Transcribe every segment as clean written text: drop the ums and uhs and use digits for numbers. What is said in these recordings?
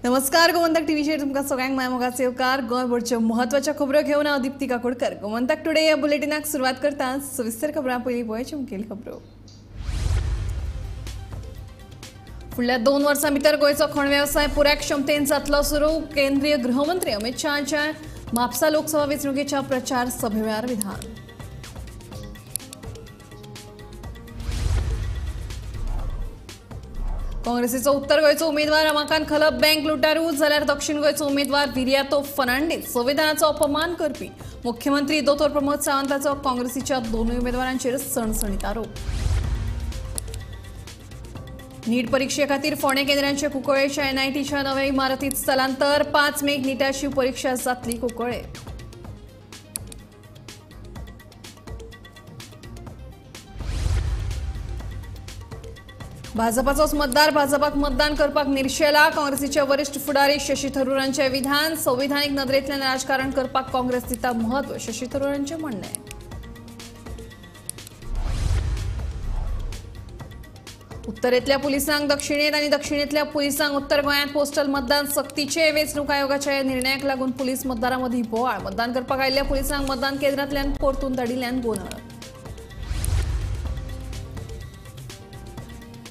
नमस्कार, गोमंतक टीव्हीचेर तुमकां सगळ्यांक माय मोगाचो येवकार। गोंयभरच्यो म्हत्वाच्यो खबरो घेवन हांव दीप्ती काकोडकर। गोमंतक टुडे ह्या बुलेटिनाक सुरवात करता। सविस्तर खबरां पयलीं पळोवया मुखेल खबरो। फुडल्या 2 वर्सां भितर गोंयचो खण वेवसाय पुराय क्षमतेन जातलो सुरू। केंद्रीय गृहमंत्री अमित शहाच्या म्हापसा लोकसभा वेंचणुकेच्या प्रचार सभे वेळार विधान। काँग्रेसीचो उत्तर गोंयचो उमेदवार रमाकांत खलप बँक लुटारू, जाल्यार दक्षिण गोंयचो उमेदवार विरियातो फर्नांडीस संविधानाचो अपमान करपी। मुख्यमंत्री दोतोर प्रमोद सावंताचो काँग्रेसीच्या दोनूय उमेदवारांचेर सणसणीत आरोप। नीट परीक्षे खातीर फोंडें केंद्रांचे कुंकळ्ळेच्या एनआयटीच्या नव्या इमारतीत स्थलांतर। 5 मेक निटाची परीक्षा जातली कुंकळ्ळे। भाजपाचोच मतदार भाजपाक मतदान करपाक निर्शेला। काँग्रेसीचे वरिष्ठ फुडारी शशी थरूरांचे विधान। संविधानिक नदरेंतल्यान राजकारण करपाक काँग्रेस दिता म्हत्व, शशी थरूरांचे म्हणणें। उत्तरेंतल्या पुलिसांक दक्षिणेंत आनी दक्षिणेंतल्या पुलिसांक उत्तर गोंयांत पोस्टल मतदान सक्तीचे। वेंचणूक आयोगाच्या निर्णयाक लागून पुलीस मतदारां मदीं बोवाळ। मतदान करपाक आयिल्ल्या पुलिसांक मतदान केंद्रांतल्यान परतून धाडिल्ल्यान गोंदळ।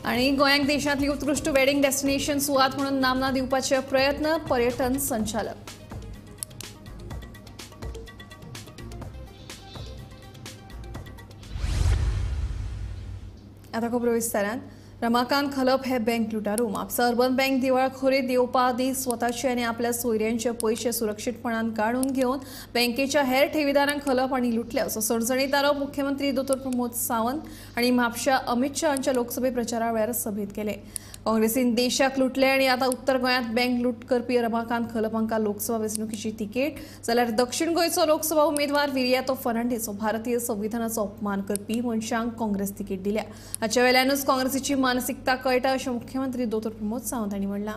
आणि गोंयांक देशांतली उत्कृष्ट वेडिंग डेस्टिनेशन सुवात म्हणून नामना दिवपाचे प्रयत्न, पर्यटन संचालक। आता खबरो विस्तारान। रमाकांत खलप हे बँक लुटारू। म्हापसा अर्बन बँक दिवाळखोरी दिवपा आदीं स्वताचे आनी आपल्या सोयऱ्यांचे पयशे सुरक्षीतपणान काडून घेवन बँकेच्या हेर ठेवीदारांक खलप आनी लुटले असो सणसणीत आरोप मुख्यमंत्री दोतोर प्रमोद सावंत आनी म्हापशा अमित शहा हांच्या लोकसभे प्रचारा वेळार सभेत केले। काँग्रेसीन देशाक लुटले आनी आतां उत्तर गोंयांत बँक लूट करपी रमाकांत खलप हांकां लोकसभा वेंचणुकेची तिकेट, जाल्यार दक्षिण गोंयचो लोकसभा उमेदवार विरियातो फर्नांडीस हो भारतीय संविधानाचो अपमान करपी मनशांक काँग्रेस तिकेट दिल्या। हाचे वेल्यानूच काँग्रेसीची मानसिकता कळटा अशें मुख्यमंत्री दोतोर प्रमोद सावंत हांणी म्हणलां।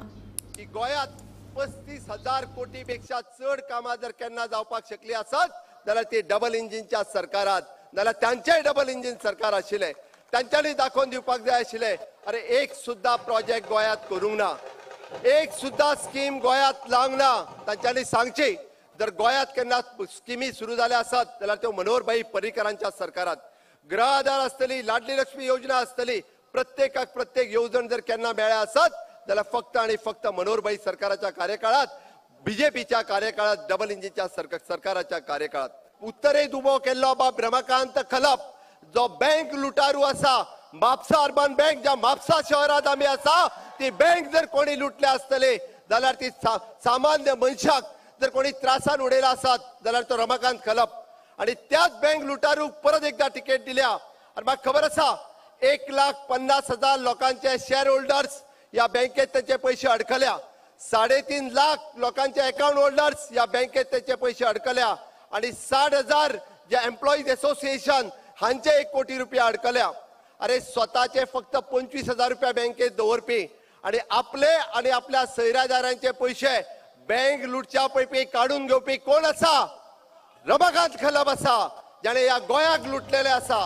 गोंयांत 35,000 कोटी पेक्षा चड कामां जर केन्ना जावपाक शकली आसत जाल्यार ती डबल इंजिनच्या सरकारात, जाल्यार तांचेय डबल इंजिन सरकार आशिल्लें, तांच्यांनी दाखोवन दिवपाक जाय आशिल्लें। अरे एक सुद्धा प्रोजेक्ट गोंयांत करूंक ना, एक सुद्धा स्कीम गोंयांत लावंक ना। तांच्यांनी सांगची, जर गोंयांत केन्ना स्किमी सुरू जाल्या आसत जाल्यार त्यो मनोहरभाई पर्रीकरांच्या सरकारात। गृह आधार आसतली, लाडली लक्ष्मी योजना आसतली, प्रत्येकाक प्रत्येक येवजण जर केन्ना मेळ्ळ्या आसत जाल्यार फक्त आनी फक्त मनोहरभाई सरकाराच्या कार्यकाळात, बीजेपीच्या कार्यकाळात, डबल इंजिनच्या सरकाराच्या कार्यकाळात। उत्तरेत उबो केल्लो बाब रमाकांत खलप जो बँक लुटारू आसा, म्हापसा अर्बन बँक ज्या म्हापसा शहरांत आमी आसा ती बँक जर कोणी लुटल्या आसतली जाल्यार ती सामान्य मनशाक जर कोणी त्रासान उडयला आसत जाल्यार तो रमाकांत खलप। आनी त्याच बँक लुटारूक परत एकदा तिकेट दिल्या। आनी म्हाका खबर आसा 1,50,000 लोकांचे शेअर होल्डर्स ह्या बँकेत त्यांचे पैसे अडकल्या, 3.5 लाख लोकांचे अकाउंट होल्डर्स ह्या बँकेत त्यांचे पैसे अडकल्या आनी 60,000 जे एम्प्लॉईज असोसिएशन हांचे 1 कोटी रुपया अडकल्या। अरे स्वताचे फक्त 25,000 रुपया बँकेत दवरपी आनी आपले आनी आपल्या सैरादारांचे पैसे बँक लुटच्या पैकी काडून घेवपी कोण आसा? रमाकांत खलप आसा, जाणे ह्या गोंयाक लुटलेले आसा।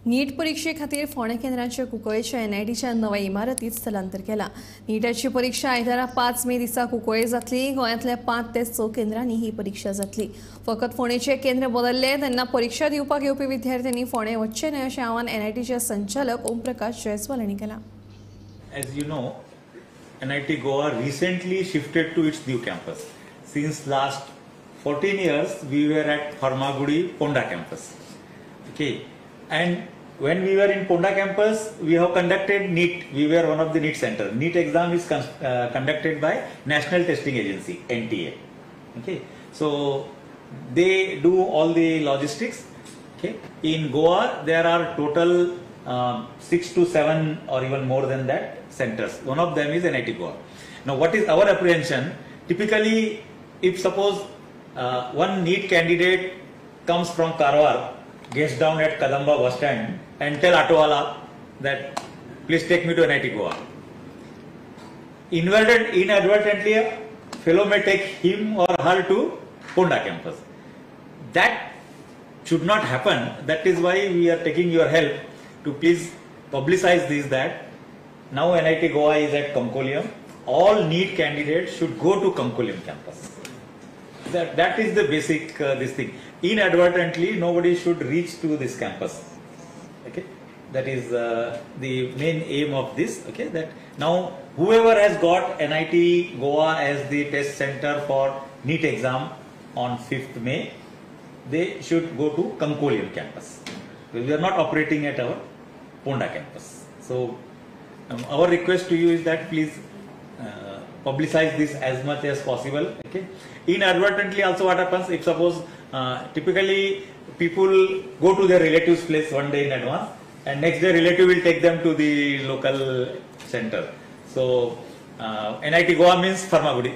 नीट परीक्षे खातीर फोंडें केंद्रांचे कुंकळ्ळेच्या एनआयटीच्या नव्या इमारतीत स्थलांतर केलां। नीटाची परीक्षा आयतारा 5 मे दिसा कुंकळ्ळे जातली। गोंयांतल्या 5 ते 6 केंद्रांनी ही परीक्षा जातली। फकत फोंडेचे केंद्र बदलले तेन्ना परीक्षा दिवपाक येवपी विद्यार्थ्यांनी फोंडें वचचें न्हय अशें आवाहन एनआयटीचे संचालक ओमप्रकाश जयस्वाल हांणी केलां। As you know, NIT Goa recently shifted to its new campus. Since last 14 years, we were at Farmagudi Ponda campus. Okay. And when we were in Ponda campus, we have conducted NEET. We were one of the NEET center. NEET exam is conducted by National Testing Agency, NTA. Okay, so they do all the logistics. Okay, in Goa there are total 6 to 7 or even more than that centers. One of them is NIT Goa. Now, what is our apprehension? Typically, if suppose one NEET candidate comes from Karwar, gets down at Kadamba bus stand and tell Autowala that please take me to NIT Goa. Inadvertently, a fellow may take him or her to Ponda campus. That should not happen. That is why we are taking your help to please publicize this, that now NIT Goa is at Cuncolim. all NEET candidates should go to Cuncolim campus. That is the basic this thing. Inadvertently, nobody should reach to this campus. Okay, that is the main aim of this. Okay, that now whoever has got NIT Goa as the test center for NEET exam on 5th May, they should go to Cuncolim campus. We are not operating at our Ponda campus. So our request to you is that please publicize this as much as possible. Okay. Inadvertently also what happens, if suppose typically people go to their relatives' place one day in advance, and next day relative will take them to the local center. So NIT Goa means Farmagudi.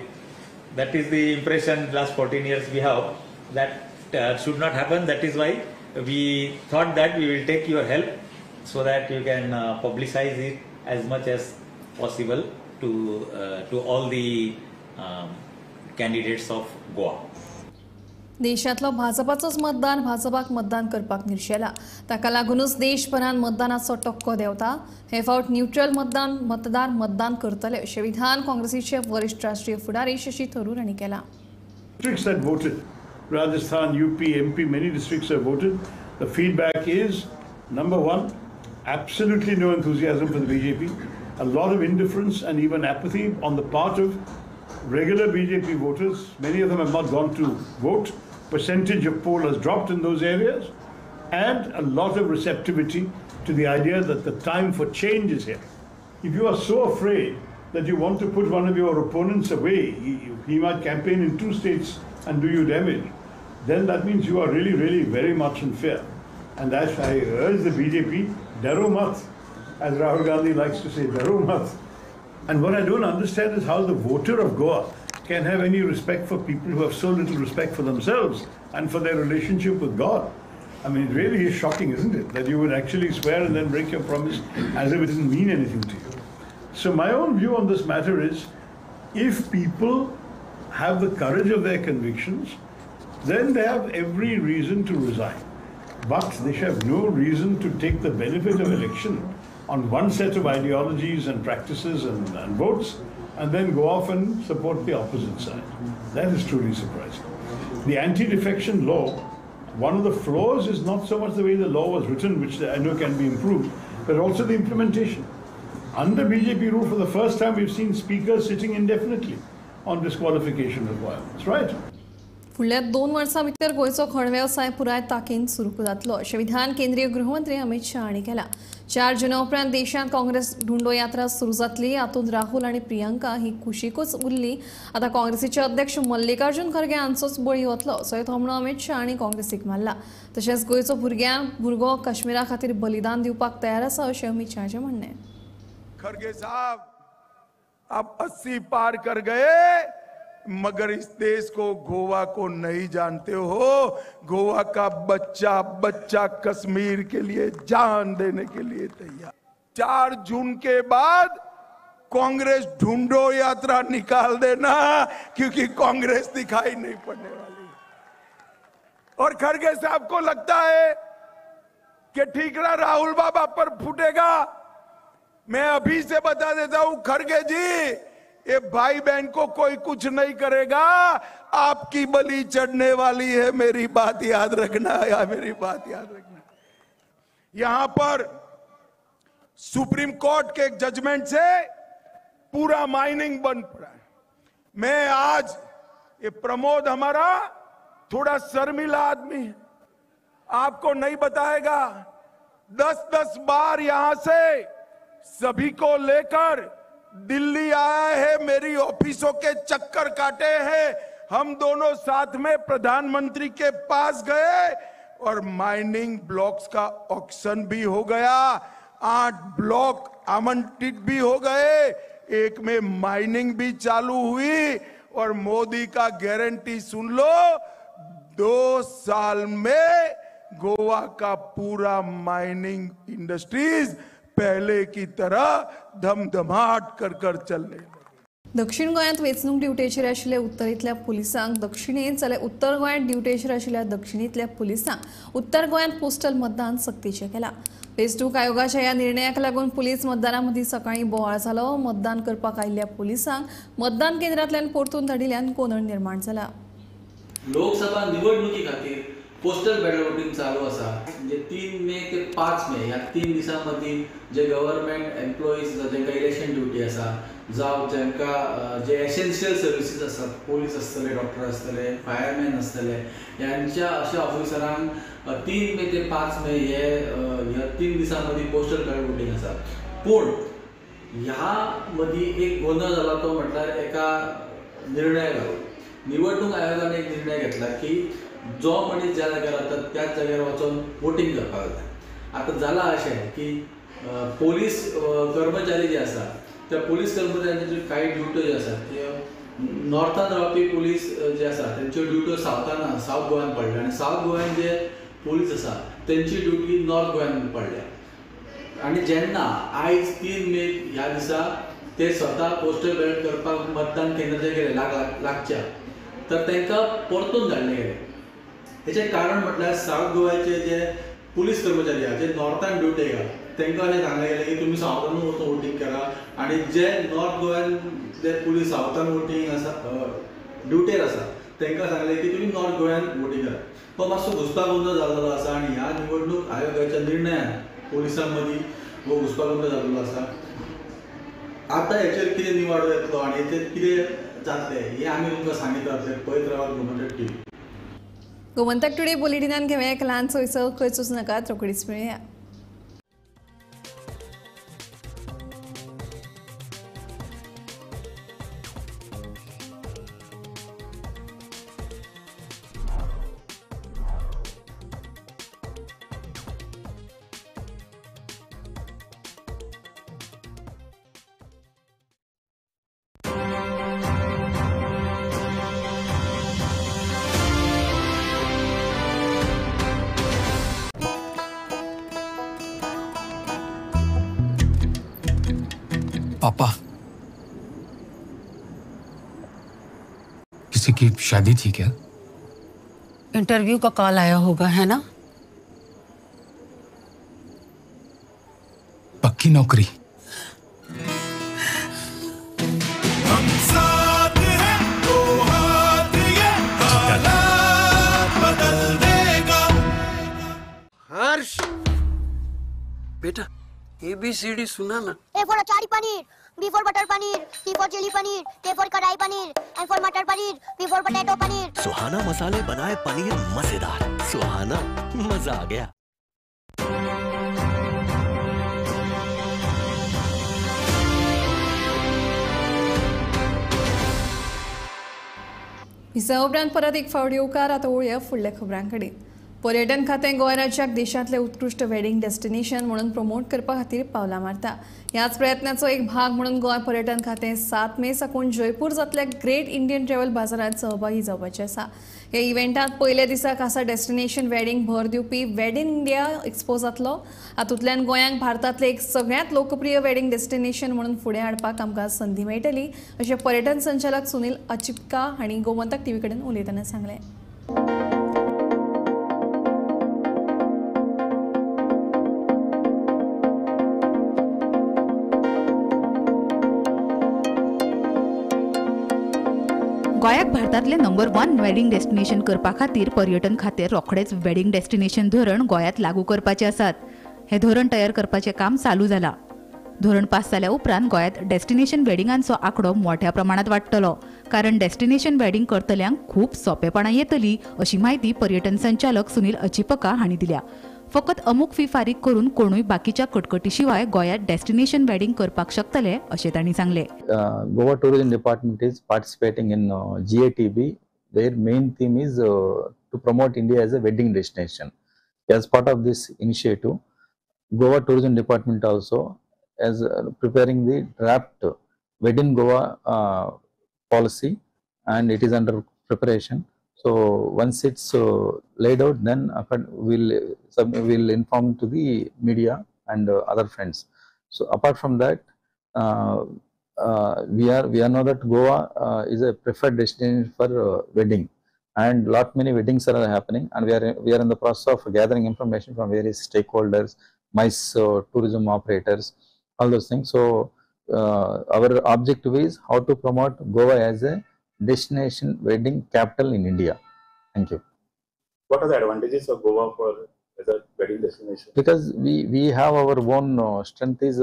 That is the impression last 14 years we have. That should not happen. That is why we thought that we will take your help so that you can publicize it as much as possible to all the candidates of Goa. देशांतलो भाजपाचोच मतदान भाजपाक मतदान करपाक निर्शेला. ताका लागूनच देशभरान मतदानाचो टक्को देंवता. हे फावट न्यूट्रल मतदान मतदार मतदान करतले अशें विधान काँग्रेसीचे वरिष्ठ राष्ट्रीय फुडारी शशी थरूर हांणी केलां. Districts that voted, Rajasthan, UP, MP, many districts have voted. The feedback is, number one, absolutely no enthusiasm for the BJP, a lot of indifference and even apathy on the part of regular BJP voters. Many of them have not gone to vote. Percentage of poll has dropped in those areas, and a lot of receptivity to the idea that the time for change is here. If you are so afraid that you want to put one of your opponents away, he might campaign in two states and do you damage, then that means you are really, really very much in fear. And that's, I urge the BJP, daro mat, as Rahul Gandhi likes to say, daro mat. And what I don't understand is how the voter of Goa can have any respect for people who have so little respect for themselves and for their relationship with God. I mean, it really is shocking, isn't it? That you would actually swear and then break your promise as if it didn't mean anything to you. So my own view on this matter is, if people have the courage of their convictions, then they have every reason to resign. But they should have no reason to take the benefit of election on one set of ideologies and practices and votes, and then go off and support the opposite side. That is truly surprising. The anti-defection law, one of the flaws is not so much the way the law was written, which I know can be improved, but also the implementation. Under BJP rule, for the first time, we've seen speakers sitting indefinitely on disqualification requirements, right? फुडल्या 2 वर्सां भितर गोंयचो खण वेवसाय पुराय ताकीन सुरू जातलो अशें विधान केंद्रीय गृहमंत्री अमित शाह हांणी केलां. 4 जुना उपरांत देशांत काँग्रेस ढुंडो यात्रा सुरू जातली. हातूंत राहुल आनी प्रियंका ही कुशीकूच उरली. आतां काँग्रेसीचे अध्यक्ष मल्लिकार्जुन खरगे हांचोच बळी वतलो असोय थोमणो अमित शाह हांणी काँग्रेसीक मारला. तशेंच गोंयचो भुरगो काश्मीरा खातीर बलिदान दिवपाक तयार आसा अशें अमित शाहाचें म्हणणें. खरगे साहब आप 80 पार कर गए, मगर इस देश को, गोवा को नहीं जानते हो. गोवा का बच्चा बच्चा कश्मीर के लिए जान देने के लिए तैयार. 4 जून के बाद कांग्रेस ढूंढो यात्रा निकाल देना, क्योंकि कांग्रेस दिखाई नहीं पड़ने वाली. और खड़गे साहब को लगता है कि ठीकरा राहुल बाबा पर फूटेगा. मैं अभी से बता देता हूं खड़गे जी, ये भाई बहन को कोई कुछ नहीं करेगा, आपकी बलि चढ़ने वाली है. मेरी बात याद रखना, या मेरी बात याद रखना. यहां पर सुप्रीम कोर्ट के एक जजमेंट से पूरा माइनिंग बंद पड़ा है. मैं आज, ये प्रमोद हमारा थोड़ा शर्मिला आदमी है, आपको नहीं बताएगा, 10-10 बार यहां से सभी को लेकर दिल्ली आया है, मेरी ऑफिसों के चक्कर काटे हैं. हम दोनों साथ में प्रधानमंत्री के पास गए और माइनिंग ब्लॉक्स का ऑक्शन भी हो गया. 8 ब्लॉक आवंटित भी हो गए, एक में माइनिंग भी चालू हुई. और मोदी का गारंटी सुन लो, 2 साल में गोवा का पूरा माइनिंग इंडस्ट्रीज पहले की तरह धमधमाट कर कर चलने. दक्षिण गोंयांत वेंचणूक ड्युटेचेर आशिल्ल्या उत्तरेंतल्या पुलिसांक दक्षिणेंत जाल्यार उत्तर गोंयांत ड्युटेचेर आशिल्ल्या दक्षिणेंतल्या पुलिसांक उत्तर गोंयांत पोस्टल मतदान सक्तीचें केलां. वेंचणूक आयोगाच्या ह्या निर्णयाक लागून पुलीस मतदारां मदीं सकाळीं बोवाळ जालो. मतदान करपाक आयिल्ल्या पुलिसांक मतदान केंद्रांतल्यान परतून धाडिल्ल्यान गोंदळ निर्माण जाला. लोकसभा निवडणुकी खातीर पोस्टल बॅलॉट वोटिंग चालू आसा. म्हणजे 3 मे ते 5 मे ह्या 3 दिसां मदीं जे गव्हर्मेंट एम्प्लॉईज आसा, जांकां इलेक्शन ड्युटी आसा, जावं जांकां जे एसेन्शियल सर्विसीस आसात, पोलीस आसतले, डॉक्टर आसतले, फायरमॅन आसतले, ह्यांच्या अशा ऑफिसरांक 3 मे ते 5 मे हे ह्या 3 दिसां मदीं पोस्टल बॅलॉट वोटिंग आसा. पूण ह्या मदीं एक गोंदळ जाला तो म्हटल्यार एका निर्णयाक लागून निवडणूक आयोगान एक निर्णय घेतला की जो मनीस ज्या जाग्यार वता त्याच जाग्यार वचून वोटींग करपाक जाय. आतां जालां अशें की पोलीस कर्मचारी जे आसा त्या पोलीस कर्मचाऱ्यांच्यो कांय ड्युट्यो ज्यो आसात त्यो नॉर्थान रावपी पोलीस जे आसा तेंच्यो ड्युट्यो सावथान सावथ गोव्यान पडल्या आनी सावथ गोव्यान जे पोलीस आसा तेंची ड्युटी नॉर्थ गोव्यान पडल्या. आनी जेन्ना आयज 3 मे ह्या दिसा ते स्वता पोस्टल बॅलॉट करपाक मतदान केंद्राचेर गेले लागच्या तर तांकां परतून धाडले गेले. हेचें कारण म्हटल्यार सावथ गोव्याचे जे पुलीस कर्मचारी आसा जे नॉर्थान ड्युटेक आसा तांकां अशें सांगलें गेलें की तुमी सावथानूच वचून वोटींग करा आनी जे नॉर्थ गोव्यान जे पुलीस सावथान वोटींग आसा ड्युटेर आसा तांकां सांगलें की तुमी नॉर्थ गोव्यान वोटींग करा. हो मातसो घुस्पागोंदळ जाल्लो आसा आनी ह्या निवडणूक आयोगाच्या निर्णयान पुलिसां मदीं हो घुस्पागोंदळ जाल्लो आसा. आतां हेचेर कितें निवाडो येतलो आनी हेचेर कितें जातलें हें आमी तुमकां सांगीत रावतले. पळयत रावात गोमंतक टीव्ही. गोमंतक टुडे बुलेटिनान घेवया एक ल्हान सोयसो. खंयच वचूं नाकात, रोखडीच मेळया. पापा, किसी की शादी थी क्या? इंटरव्यू का कॉल आया होगा, है ना? पक्की नौकरी। हम साथ हैं तो हाथ ये हालात बदल देगा। हर्ष बेटा, ABCD सुना ना। A for achari paneer, B for butter paneer, C for chilli paneer, K for kadai paneer, M for matar paneer, P for potato paneer. Suhana मसाले बनाए पनीर मजेदार। सुहाना मजा आ गया। विजा उपरांत परत एक फावट येवकार. आतां वळया फुडल्या खबरां कडेन. पर्यटन खातें गोंय राज्याक देशांतलें उत्कृश्ट वेडिंग डेस्टिनेशन म्हणून प्रमोट करपा खातीर पावलां मारता. ह्याच प्रयत्नाचो एक भाग म्हणून गोंय पर्यटन खातें 7 मे साकून जयपूर जातल्या ग्रेट इंडियन ट्रॅव्हल बाजारांत सहभागी जावपाचें आसा. ह्या इव्हेंटांत पयल्या दिसा खासा डेस्टिनेशन वेडिंग भर दिवपी वेडिंग इंडिया एक्सपो जातलो. हातूंतल्यान गोंयांक भारतांतलें एक सगळ्यांत लोकप्रिय वेडिंग डेस्टिनेशन म्हणून फुडें हाडपाक आमकां संदी मेळटली अशें पर्यटन संचालक सुनील अचिपका हांणी गोमंतक टीव्ही कडेन उलयतना सांगलें. गोंयाक भारतांतलें नंबर 1 वेडिंग डेस्टिनेशन करपा खातीर पर्यटन खातें रोखडेच वेडिंग डेस्टिनेशन धोरण गोंयांत लागू करपाचें आसात. हें धोरण तयार करपाचें काम चालू जालां. धोरण पास जाल्या उपरांत गोंयांत डेस्टिनेशन वेडिंगांचो आंकडो मोठ्या प्रमाणांत वाडटलो, कारण डेस्टिनेशन वेडिंग करतल्यांक खूब सोंपेपणां येतली अशी म्हायती पर्यटन संचालक सुनील अचिपका हांणी दिल्या. फकत अमूक फी फारीक करून कोणूय बाकीच्या कटकटी शिवाय गोंयांत डेस्टिनेशन वेडिंग करपाक शकतले अशें तांणी सांगलें. Goa Tourism Department is participating in GATB. Their main theme is to promote India as a wedding destination. As part of this initiative, Goa Tourism Department also is preparing the draft Wedding Goa policy, and it is under preparation. So once it's laid out, then we'll inform to the media and other friends. So apart from that, we are know that Goa is a preferred destination for wedding, and lot many weddings are happening, and we are in the process of gathering information from various stakeholders, MICE tourism operators, all those things. So our objective is how to promote Goa as a destination wedding capital in India. Thank you. What are the advantages of Goa for as a wedding destination? Because we have our own strength is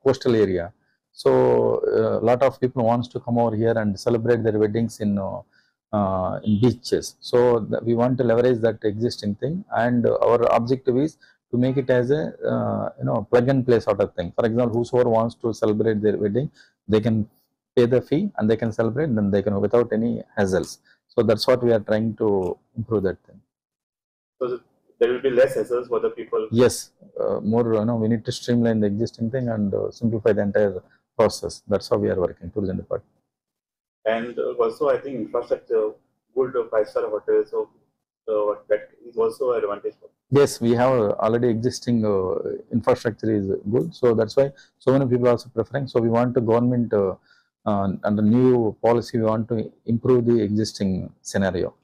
coastal area. So a lot of people wants to come over here and celebrate their weddings in beaches. So we want to leverage that existing thing, and our objective is to make it as a plug and play sort of thing. For example, whosoever wants to celebrate their wedding, they can pay the fee and they can celebrate, then they can without any hassles. So that's what we are trying to improve that thing. So there will be less hassles for the people. Yes, more we need to streamline the existing thing and simplify the entire process. That's how we are working, tourism department. And also, I think infrastructure, good 5-star hotels, so that is also an advantage. Yes, we have already existing infrastructure is good, so that's why so many people are also preferring. So we want the government under new policy, we want to improve the existing scenario.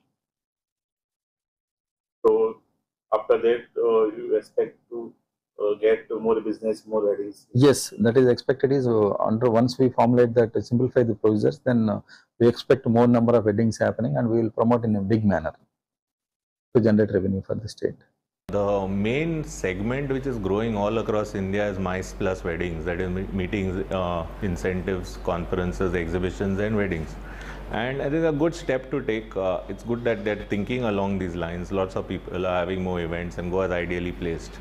So after that, you expect to get more business, more weddings? Yes, that is expected. Is under once we formulate that, simplify the procedures, then we expect more number of weddings happening, and we will promote in a big manner to generate revenue for the state. The main segment which is growing all across India is MICE plus weddings, that is meetings, incentives, conferences, exhibitions and weddings. And it is a good step to take. It's good that they're thinking along these lines. Lots of people are having more events and Goa is ideally placed.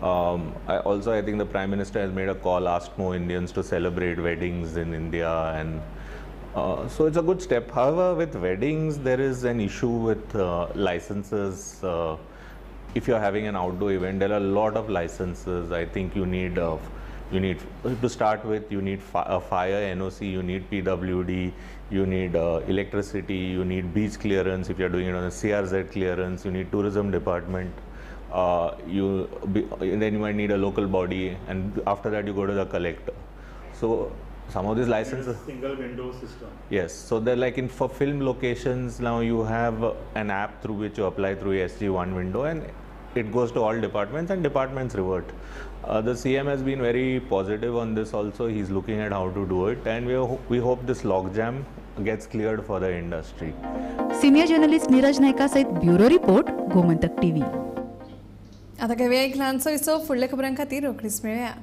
I think the Prime Minister has made a call, asked more Indians to celebrate weddings in India, and so it's a good step. However, with weddings, there is an issue with licenses. If you're having an outdoor event, there are a lot of licenses. I think you need to start with, you need a fire NOC, you need PWD, you need electricity, you need beach clearance if you're doing it on a CRZ clearance, you need tourism department. Then you might need a local body, and after that you go to the collector. So some of these licenses, single window system. Yes, so they're like in for film locations now you have an app through which you apply through SG one window, and it goes to all departments and departments revert. The CM has been very positive on this also. He's looking at how to do it, and we hope this logjam gets cleared for the industry. Senior journalist Neeraj Naika सहित bureau report, Gomantak TV. आता घेऊया एक ल्हानसो विसव, फुडल्या खबरां खातीर रोखडीच मेळया.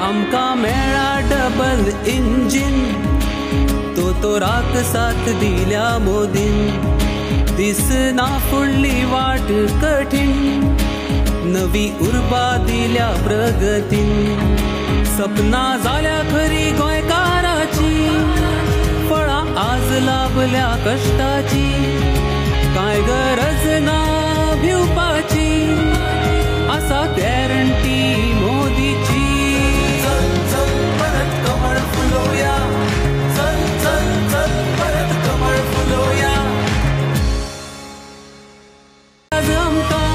आमकां मेळा डबल इंजिन, तो तो रात साथ दिल्या मोदीन, दिसना फुडली वाट कठीण, नवी उर्बा दिल्या प्रगतीन, सपना जाल्या खरी गोंयकाराची, फळां आज लाभल्या कश्टाची, कांय गरज ना भिवपाची, आसा गॅरंटी मोदीची. परत कमळ फुलोया, चल चल चल परत कमळ फुलोया. आज आमकां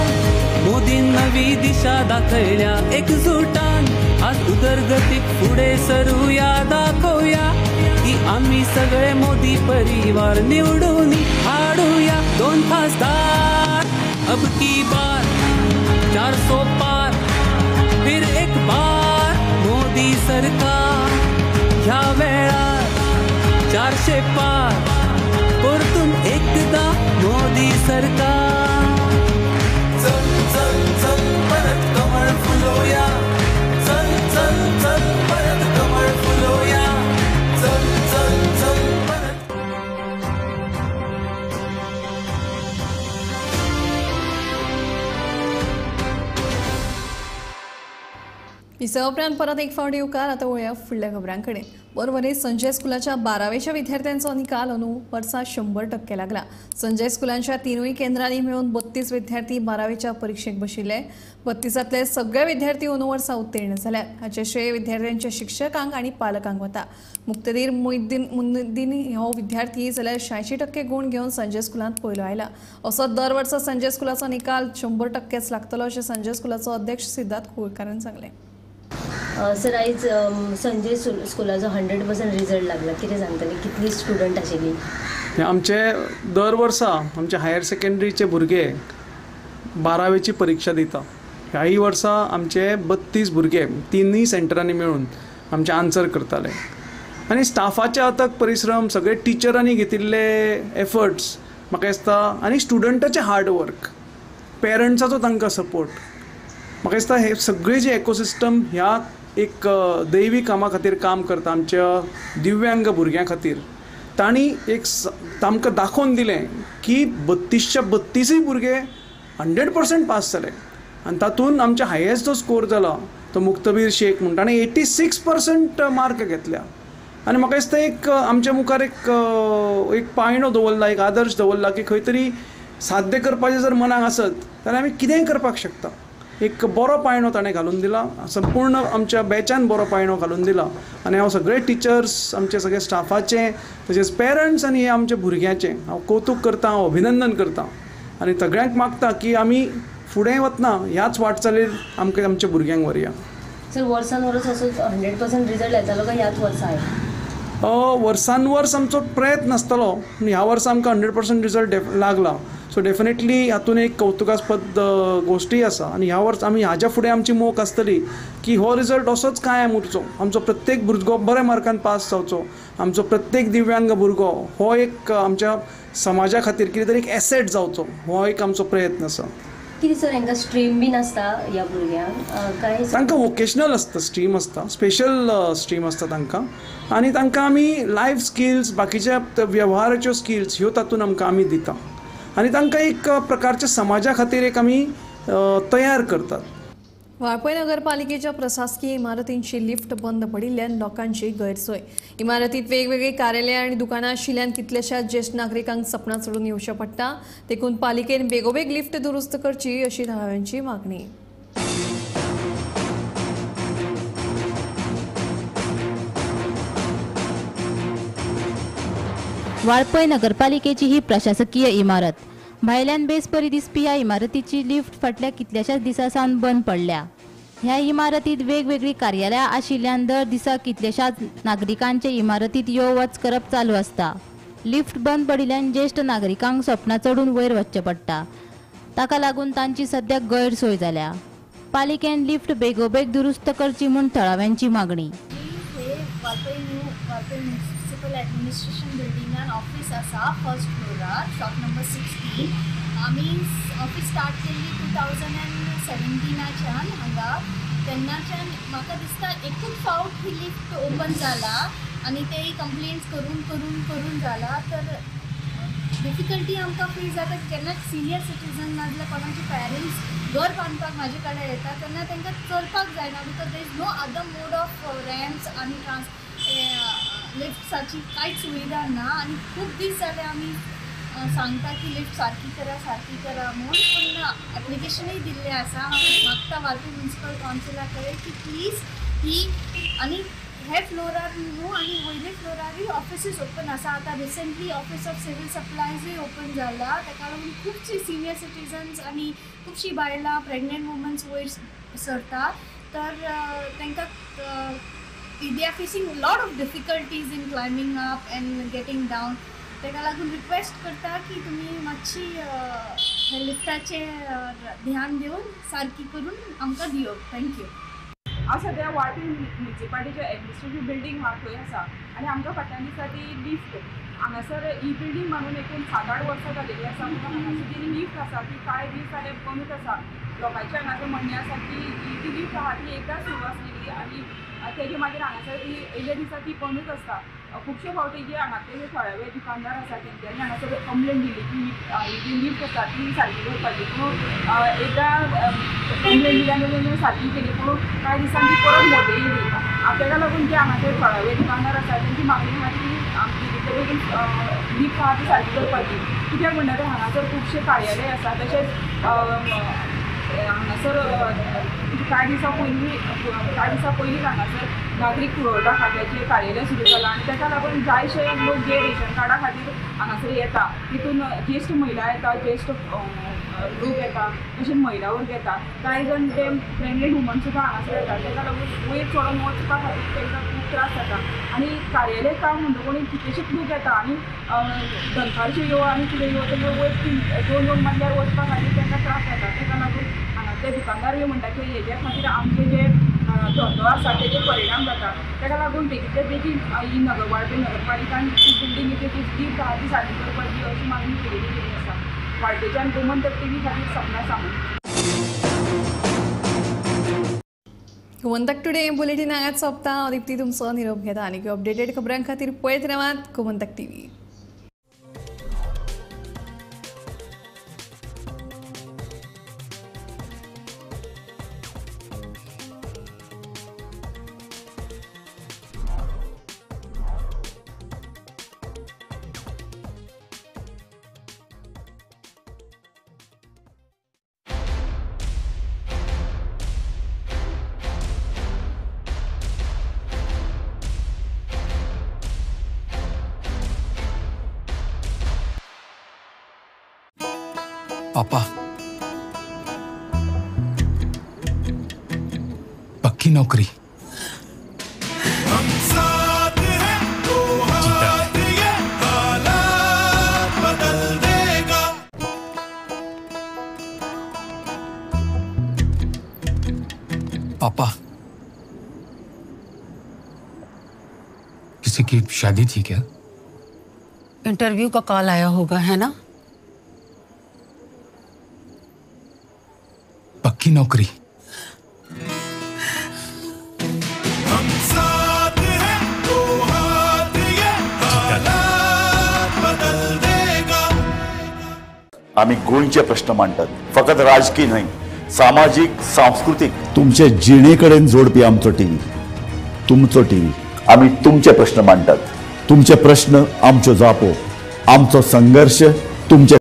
मोदीन नवी दिशा दाखयल्या, एकजुटान आज उदरगतीक फुडें सरुया, दाखोवया की आमी सगळे मोदी परिवार, निवडून हाडुया 2 खासदार. अब की बार 400 पार, फिर एक बार मोदी सरकार, ह्या वेळार 400 पार, परतून एकदा मोदी सरकार. चल चल चल परत कमळ फुलोया, चल चल चल परत कमळ फुलोया, चल चल चल परत. विसवा उपरांत परत एक फावट येवकार. आतां वळया फुडल्या खबरां कडेन. बरोबर, संजय स्कुलाच्या 12वेच्या विद्यार्थ्यांचो निकाल अंदू वर्सा 100% लागला. संजय स्कुलांच्या तिनूय केंद्रांनी मेळून 32 विद्यार्थी 12वेच्या परीक्षेक बशिल्ले. 32तले सगळे विद्यार्थी अंदू वर्सा उत्तीर्ण जाल्यात. हाचें श्रेय विद्यार्थ्यांच्या शिक्षकांक आनी पालकांक वता. मुक्तदीर मुद्दीन हो विद्यार्थी जाल्यार 86% गूण घेवन संजय स्कुलांत पयलो आयला. असो दर वर्सा संजय स्कुलाचो निकाल 100% लागतलो अशें संजय स्कुलाचो अध्यक्ष सिद्धार्थ कुळकारान सांगलें. सर, आयज संजय स्कुलाचो 100% रिजल्ट लागला, कितें सांगतले, कितली स्टुडंट आशिल्ली? आमचे दर वर्सा आमचे हायर सेकंडरीचे भुरगे 12वेची परिक्षा दिता. ह्याय वर्सा आमचे 32 भुरगे तिनूय सेंटरांनी मेळून आमचे आन्सर करताले आनी स्टाफाचे अथक परिश्रम, सगळे टिचरांनी घेतिल्ले एफर्ट्स म्हाका दिसता आनी स्टुडंटाचे हार्डवर्क, पेरंट्साचो तांकां सपोर्ट, म्हाका दिसता हे सगळे जे इकोसिस्टम ह्या एक दैवी कामा खातीर काम करता आमच्या दिव्यांग भुरग्यां खातीर, तांणी एक आमकां दाखोवन दिलें की 32च्या 32 भुरगे 100% पास जाले आनी तातूंत आमच्या हायेस्ट जो स्कोर जाला तो मुक्तबीर शेख म्हणटा ताणें 86% मार्क घेतल्या. आनी म्हाका दिसता एक आमच्या मुखार एक एक पायणो दवरला, एक आदर्श दवरला की खंय तरी साध्य करपाचें जर मनाक आसत जाल्यार आमी कितेंय करपाक शकता. एक बरो पायणो ताणें घालून दिला, संपूर्ण आमच्या बॅचान बरो पायणो घालून दिला आनी हांव सगळे टिचर्स, आमचे सगळे स्टाफाचें, तशेंच पेरंट्स आनी हे आमच्या भुरग्यांचें हांव कौतूक करता, हांव अभिनंदन करता आनी सगळ्यांक मागता की आमी फुडें वतना ह्याच वाटचालीर आमकां आमच्या भुरग्यांक व्हरया. सर, वर्सान वर्स असो 100% रिजल्ट येतालो काय ह्याच वर्सा आयलो? वर्सान वर्स आमचो प्रयत्न आसतलो, पूण ह्या वर्सा आमकां 100% रिजल्ट लागला. सो डेफिनेटली हातून एक कौतुकास्पद गोश्टी आसा आनी ह्या वर्स आमी हाज्या फुडें आमची मोख आसतली की हो रिजल्ट असोच कायम उरचो, आमचो प्रत्येक भुरगो बऱ्या मार्कान पास जावचो, आमचो प्रत्येक दिव्यांग भुरगो हो एक आमच्या समाजा खातीर कितें तरी एक एसेट जावचो, हो एक आमचो प्रयत्न आसा. कितें सर, हांकां स्ट्रीम बीन आसता ह्या भुरग्यांक काय? तांकां वोकेशनल आसता, स्ट्रीम आसता, स्पेशल स्ट्रीम आसता तांकां आनी तांकां आमी लायफ स्किल्स, बाकीच्या वेव्हाराच्यो स्किल्स ह्यो तातूंत आमकां आमी दिता आनी तांकां एक प्रकारच्या समाजा खातीर एक आमी तयार करतात. वाळपय नगरपालिकेच्या प्रशासकीय इमारतींची लिफ्ट बंद पडिल्ल्यान लोकांची गैरसोय. इमारतीत वेगवेगळी कार्यालयां आनी दुकानां आशिल्ल्यान कितल्याशाच ज्येश्ठ नागरिकांक सपनां चडून येवचें पडटा. देखून पालिकेन बेगोबेग लिफ्ट दुरुस्त करची अशी थळाव्यांची मागणी. वाळपय नगरपालिकेची ही प्रशासकीय इमारत भायल्यान बेस बरी दिसपी ह्या इमारतीची लिफ्ट फाटल्या कितल्याशाच दिसां सावन बंद पडल्या. ह्या इमारतीत वेगवेगळी कार्यालयां आशिल्ल्यान दर दिसा कितल्याशाच नागरिकांचे इमारतीत यो वच करप चालू आसता. लिफ्ट बंद पडिल्ल्यान ज्येश्ठ नागरिकांक सपनां चडून वयर वचचें पडटा, ताका लागून तांची सद्याक गैरसोय जाल्या. पालिकेन लिफ्ट बेगोबेग दुरुस्त करची म्हूण थळाव्यांची मागणी. म्युनिसिपल ॲडमिनिस्ट्रेशन बिल्डिंगान ऑफिस आसा, फर्स्ट फ्लोरार, शॉप नंबर 16. आमी ऑफिस स्टार्ट केल्ली 2017च्यान हांगा, तेन्नाच्यान म्हाका दिसता एकूच फावट ही लिफ्ट ओपन जाला आनी तेय कंप्लेंट्स करून करून करून जाला. तर डिफिकल्टी आमकां फील जाता केन्ना सिनियर सिटीजन नाजाल्यार कोणाचे पेरंट्स घर बांदपाक म्हाजे कडेन येता तेन्ना तांकां चलपाक जायना, because there is no other mode of ramps आनी ट्रान्स लिफ्ट्साची कांयच सुविधा ना. आनी खूब दीस जाले आमी सांगता की लिफ्ट सारकी करा सारकी करा म्हूण, पूण एप्लिकेशनूय दिल्लें आसा. हांव मागता वाळपय म्युनिसिपल कावन्सिला कडेन की प्लीज ही आनी हे फ्लोरार न्हू आनी वयले फ्लोरारूय ऑफिसीस ओपन आसा. आतां रिसंटली ऑफिस ऑफ सिवील सप्लायजूय ओपन जाला, ताका लागून खुबशीं सिनियर सिटीजन्स आनी खुबशीं बायलां प्रेग्नंट वुमन्स वयर सरता, तर तांकां they are facing a lot of difficulties in climbing up and getting down. ताका लागून रिक्वेस्ट करता की तुमी मातशी लिफ्टाचें ध्यान दिवन सारकी करून आमकां दिवप. Thank you. हांव सद्या वाळपय म्युनिसिपालिटीच्या एडमिनिस्ट्रेटीव बिल्डींग आहा थंय आसा आनी आमकां फाटल्यान दिसता ती लिफ्ट. हांगासर ही बिल्डींग बांदून एकूण 7-8 वर्सां जालेली आसा, म्हणून हांगासर जी लिफ्ट आसा ती कांय दीस जाले बंदूच आसा. लोकांचें हांगासर म्हणणें आसा की ही जी लिफ्ट आहा ती एकदां सुरू आसलेली आनी तेजे मागीर हांगासर येयल्ले दिसा ती बंदूच आसता. खुबशे फावटी जे हांगातले जे थळावे दुकानदार आसा तेंच्यांनी हांगासर कंप्लेन दिली की ही जी लिफ्ट आसा ती सारकी करपाची, पूण एकदां कंप्लेन दिली आनी तेंच्यांनी सारकी केली, पूण कांय दिसांनी ती परत मोडली येयली. ताका लागून जे हांगासर थळावे दुकानदार आसा तेंची मागणी आहा की बेगीन बेगीन लिफ्ट आहा ती सारकी करपाची. कित्याक म्हणटा तर हांगासर खुबशे कार्यालय आसा, तशेंच हांगासर कांय दिसां पयलीं हांगासर नागरीक पुरवठा खात्याचें कार्यालय सुरू जालां आनी ताका लागून जायशे लोक जे रेशन कार्डा खातीर हांगासर येता, तितून ज्येश्ठ महिला येता, ज्येश्ठ लोक येता, तशेंच महिला वर्ग येता, कांय जाण ते प्रेग्नेंट वुमन सुद्दां हांगासर येता. ताका लागून वयर चडोन वचपा खातीर तांकां खूब त्रास जाता आनी कार्यालय काम म्हणटकूच कितलेशेच लोक येता आनी दनपारचे यो आनी कितें यो तांकां वयर 2-2 मजल्यार वचपा खातीर तांकां त्रास जाता. ताका लागून हांगासले दुकानदार म्हणटा की हेज्या खातीर आमचे जे धंदो आसा तेजेर परिणाम जाता. ताका लागून बेगींतल्या बेगीन ही वाळपय नगरपालिकान ती बिल्डींग ती लिफ्ट आहा ती सारकी करपाची अशी मागणी केलेली गेली आसा. वाळपयच्यान गोमंतक टीव्ही खातीर सपना सावंत. गोमंतक टुडे बुलेटीन हांगाच सोंपता. हांव दीप्ती तुमचो निरोप घेता आनी अपडेटेड खबरां खातीर पळयत रावात गोमंतक टीव्ही. पापा, पक्की नौकरी। हम साथ हैं तो हाथ ये हालात बदल देगा। पापा, किसी की शादी थी क्या? इंटरव्यू का कॉल आया होगा, है ना? पक्की नौकरी। हम साथ हैं तो हाथ ये हालात बदल देगा। आम्ही गोंयचे प्रश्न मांडटात, फकत राजकीय न्हय, सामाजीक, सांस्कृतीक, तुमचे जिणेकडेन जोडपी आमचो टीव्ही, तुमचो टीव्ही। आम्ही तुमचे प्रश्न मांडटात, तुमचे प्रश्न आमच्यो जापो, आमचो संघर्ष तुमचे